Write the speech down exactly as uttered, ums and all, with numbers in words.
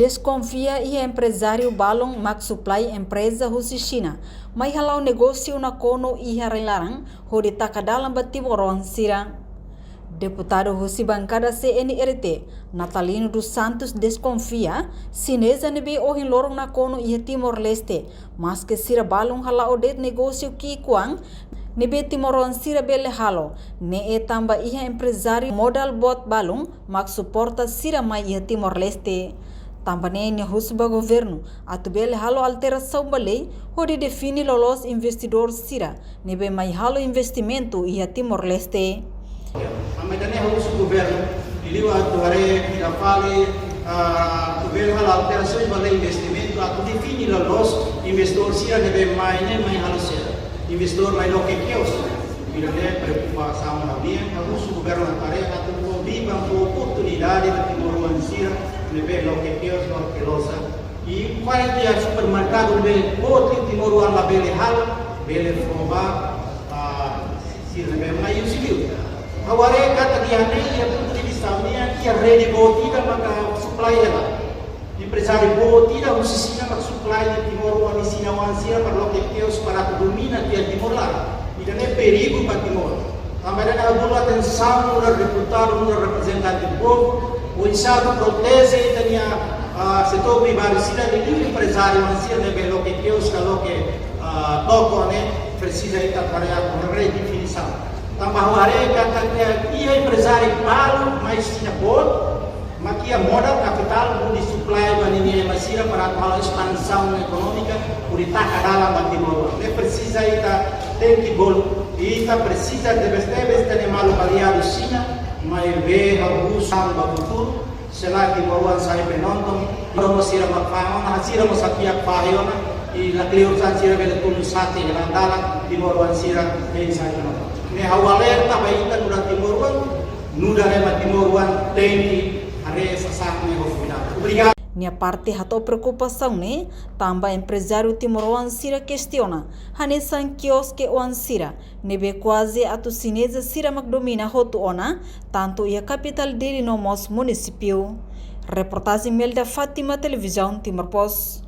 Deskonfia iha emprezáriu balun mak suplai empreza husi Xina mai hala'o negósiu nakonu iha rai-laran hodi taka dalan ba timoroan sira. Deputadu husi bankada C N R T, Natalino dos Santos, deskonfia xineza ne'ebé ohin loron nakonu iha Timor-Leste, maske sira balun hala'o de'it negósiu ki'ikoan ne'ebé timoroan sira bele halo, ne'e tanba iha emprezáriu modal boot balun mak suporta sira mai iha Timor-Leste. Tanba ne'e nia husu ba governu atu bele halo alterasaun ba lei hodi define loloos investidór sira ne'ebé mai halo investimentu iha Timor-Leste. Ami também husu governu, liuliu atu haree fila fali, ah, atu bele halo alterasaun ba lei investimentu, atu define loloos investidór sira ne'ebé mai ne'e mai halo saida. Investidór mai loke kios. Ida-ne'e preokupasaun ha'u-nian, ha'u husu governu atu haree atu fó biban, fó oportunidade ba timoroan sira ne'ebé loke kios, loke loja. I kuandu iha supermerkadu ne'ebé boot liu timoroan labele halo, bele fó ba, ah, sira ne'ebé mai husi liur. Ha'u haree katak iha ne'e, iha pontu de vista ha'u-nian, iha rede boot ida maka suplai hela. Emprezáriu boot ida husi Xina mak suplai timoroan, Xina-oan sira para loke kios para atu domina tiha Timor laran. Ida-ne'e perigu ba Timor. Tanba ida-ne'e ha'u bolu atensaun nu'udar deputadu, nu'udar reprezentante povu, oinsá atu proteje ita-nia, ah, setór privadu sira, liuliu emprezáriu sira ne'ebé loke kios ka loke, ah, toko ne'e, presiza ita haree atu redefinisaun. Tanba ha'u haree katak iha emprezáriu balun mai Xina boot, mak iha modal kapitál hodi suplai ba ninia ema sira para atu halo espansaun ekonómika, hodi taka dalan ba Timor. Ne'e presiza ita tenke bolu, ita presiza tebes-tebes ita-nia maluk aliadu Xina, maibé ha'u husu ba futuru, se lae timoroan sai penonton, timoroan sira mak fahe ona, sira mós hakiak fahe ona, i lakleur sira bele tulun sate hela dalan, timoroan sira bele sai penonton. Ne'e ha'u alerta ba ita nu'udar timoroan, nu'udar ema timoroan tenke haree sasán ne'e ho kuidadu. Obrigadu. Nia parte hato'o preokupasaun ne'e tanba emprezáriu timoroan sira kestiona hanesan kioske-oan sira ne'ebé kuaze atu xineza sira mak domina hotu ona, tantu iha kapitál Dili no mós munisípiu. Reportajen Melda Fátima, Televizaun Timor Post.